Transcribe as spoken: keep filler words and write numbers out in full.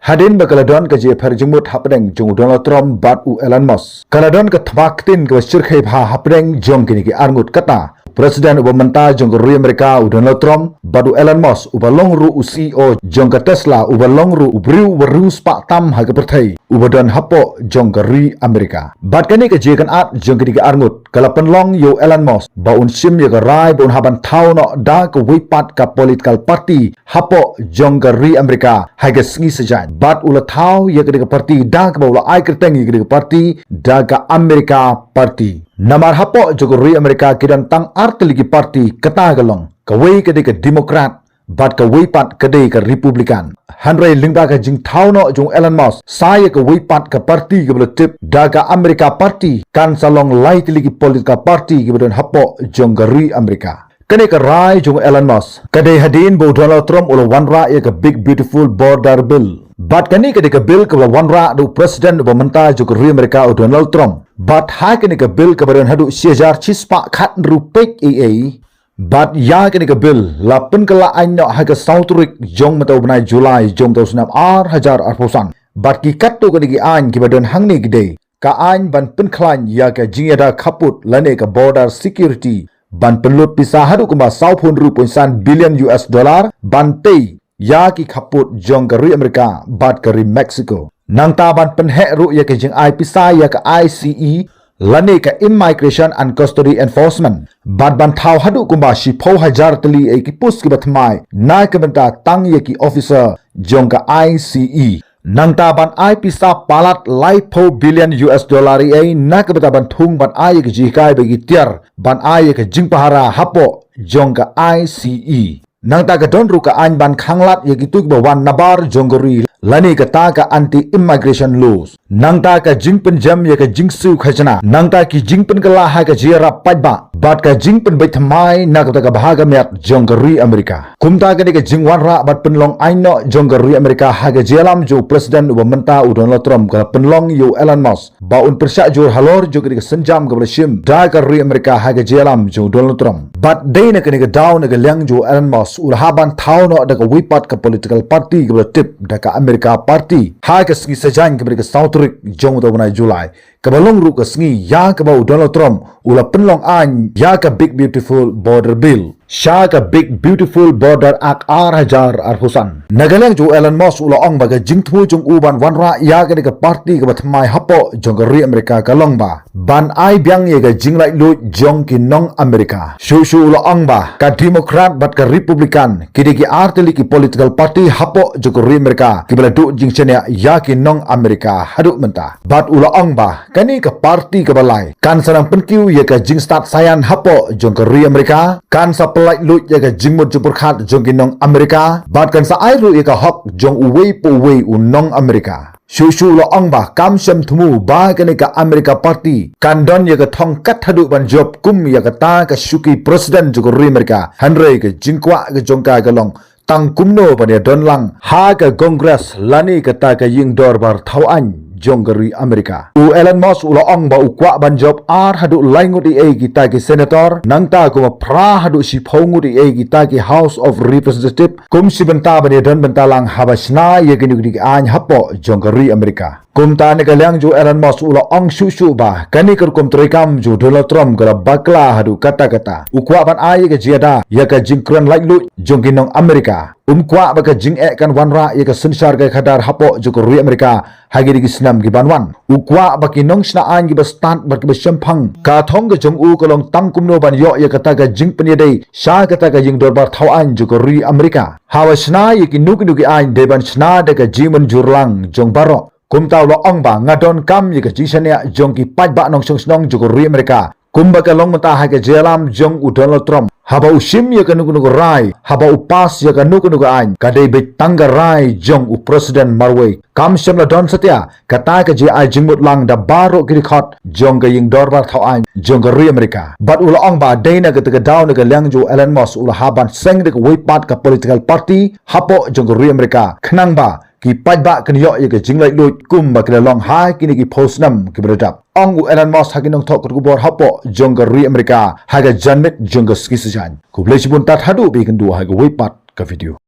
Hadien ba ka la don ka jingpher jingmut hapdeng jong u Donald Trump bad u Elon Musk, ka la don ka thma ktien kaba shyrkhei bha hapdeng jong kine ki arngut, kata President uba mynta jong ka ri Amerika u Donald Trump bad u Elon Musk uba long ruh u C E O jong ka Tesla, uba long ruh u briew uba riewspah tam ha ka pyrthei, uba don hapoh jong ka ri Amerika. Bad kane ka jingïakynad jong kine ki arngut ka la pynlong ïa u Elon Musk ba un shim ïa ka rai ba un hap ban thaw noh da kawei pat ka political party hapoh jong ka ri Amerika ha ka sngi Saitjaiñ. Bad u la thaw ïa kane ka party da kaba u la ai kyrteng ïa kane ka party da ka America Party. Namar hapoh jong ka ri Amerika ki don tang ar tylli ki party, kata ka long, kawei ka dei ka Democrat bad kawei pat ka dei ka Republican. Hynrei lyngba ka jingthaw noh jong u Elon Musk sa ïa kawei pat ka party kaba la tip da ka America Party, kan sa long lai tylli ki political party kiba don hapoh jong ka ri Amerika. Kane ka rai jong u Elon Musk ka dei hadien ba u Donald Trump u la wanrah ïa ka Big Beautiful Border Bill. Bad kane ka dei ka bill kaba la wanrah da u President uba mynta jong ka ri Amerika u Donald Trump. Bad ha kane ka bill kaba don haduh shi hajar shispah khatnru page ei ei. Bad ïa kane ka bill la pynkylla aiñ noh ha ka saw tarik jong mynta u bnai July jong mynta u snem ar hajar arphew san. Bad ki katto katne ki aiñ kiba don hangne ki dei ka aiñ ban pynkhlaiñ ïa ka jingïada khappud lane ka border security, ban pynlut pisa haduh kumba sawphew hynriew point san billion U S dollar ban tei ïa ki khappud jong ka ri Amerika bad ka ri Mexico. Nangta ban pynheh ruh ïa ka jingai pisa ïa ka I C E lane ka Immigration and Custody Enforcement, bad ban thaw haduh kumba shiphew hajar tylli ei ki post kiba thymmai na ka bynta tang ïa ki officer jong ka I C E. Nangta ban ai pisa palat laiphew billion U S dollar ei na ka bynta ban thung ban ai ïa ka jinghikai bad ki tiar ban ai ïa ka jingpahara hapoh jong ka I C E. Nangta ka don ruh ka aiñ ban khanglad ïa kito kiba wan nabar jong ka ri lane kata ka Anti-Immigration Laws. Nangta ka jingpynjem ïa ka jingsiew khajna. Nangta ki jingpynkylla ha ka jingïarap paidbah bad ka jingpynbeit thymmai na kata ka bha ka miat jong ka ri Amerika. Kumta kane ka jingwanrah bad pynlong aiñ noh jong ka ri Amerika ha ka jingïalam jong u President uba mynta u Donald Trump ka la pynlong ïa u Elon Musk ba un pyrshah jur halor jong kane ka sienjam kaba la shim da ka ri Amerika ha ka jingïalam jong u Donald Trump. Bad dei na kane ka daw na ka liang jong u Elon Musk u la hap ban thaw noh da kawei pat ka political party kaba la tip da ka America Party ha ka sngi Saitjaiñ kaba dei ka saw tarik jong mynta u bnai July, kaba long ruh ka sngi ïa kaba u Donald Trump u la pynlong aiñ ïa ka Big Beautiful Border Bill sha ka Big Beautiful Border Act ar hajar arphew san. Na ka liang jong u Elon Musk u la ong ba ka jingthmu jong u ban wanrah ïa kane ka party kaba thymmai hapoh jong ka ri Amerika ka long ba ban ai biang ïa ka jinglaitluid jong ki nong Amerika. Shuh shuh u la ong ba ka Democrat bad ka Republican ki dei ki ar tylli ki political party hapoh jong ka ri Amerika kiba la duh jingshaniah ïa ki nong Amerika haduh mynta. Bad u la ong ba kane ka party kaba lai kan sa nang pynkiew ïa ka jingstad saian hapoh jong ka ri Amerika, kan sa pyllaitluid ïa ka jingmut jingpyrkhat jong ki nong Amerika, bad kan sa ai ruh ïa ka hok jong uwei pa uwei u nong Amerika. Shuh shuh u la ong ba kam shym thmu ba kane ka America Party kan don ïa ka thong kat haduh ban jop kum ïa kata ka shuki President jong ka ri Amerika, hynrei ka jingkwah ka jong ka ka long tang kumno ban ïadon lang ha ka Congress lane kata ka ïing dorbar thaw aiñ jong ka ri Amerika. U Elon Musk u la ong ba u kwah ban jop ar haduh lai ngut ei ei kita ki senator, nangta kumba phra haduh shiphew ngut ei ei kita ki House of Representative, kum shi bynta ban ïadon bynta lang haba shna ïa kine ki aiñ hapoh jong ka ri Amerika. Kumta na ka liang jong u Elon Musk u la ong shuh shuh ba kane ka rukom treikam jong u Donald Trump ka la bakla haduh katta katta. U kwah ban ai ïa ka jingïada ïa ka jingkren laitluid jong ki nong Amerika. Um kwah ba ka jingeh kan wanrah ïa ka synshar ka khadar hapoh jong ka ri Amerika ha kine ki snem ki ban wan. U kwah ba ki nongshna aiñ kiba stad bad kiba shemphang, ka thong ka jong u ka long tang kumno ban ïoh ïa kata ka jingpynïadei sha kata ka ïing dorbar thaw aiñ jong ka ri Amerika. Haba shna ïa kino kino ki aiñ dei ban shna da ka jingmynjur lang jong baroh. Kumta u la ong ba nga donkam ïa ka jingshaniah jong ki paidbah nongshong shnong jong ka ri Amerika, kumba ka long mynta ha ka jingïalam jong u Donald Trump. Haba u shim ïa kano kano ka rai, haba u pass ïa kano kano ka aiñ, ka dei beit tang ka rai jong u President marwei. Kam shym la don satia kata ka jingai jingmut lang da baroh ki dkhot jong ka ïing dorbar thaw aiñ jong ka ri Amerika. Bad u la ong ba dei na kata ka daw na ka liang jong u Elon Musk u la hap ban seng da kawei pat ka political party hapoh jong ka ri Amerika, khnang ba ki paidbah kin ïoh ïa ka jinglaitluid kumba ki la long ha kine ki phew snem kiba la dep. Ong u Elon Musk ha ki nongthoh khubor hapoh jong ka ri Amerika ha ka janmiet jong ka sngi Saitjaiñ. Khublei shibun, tad haduh ba ïakynduh ha kawei pat ka video.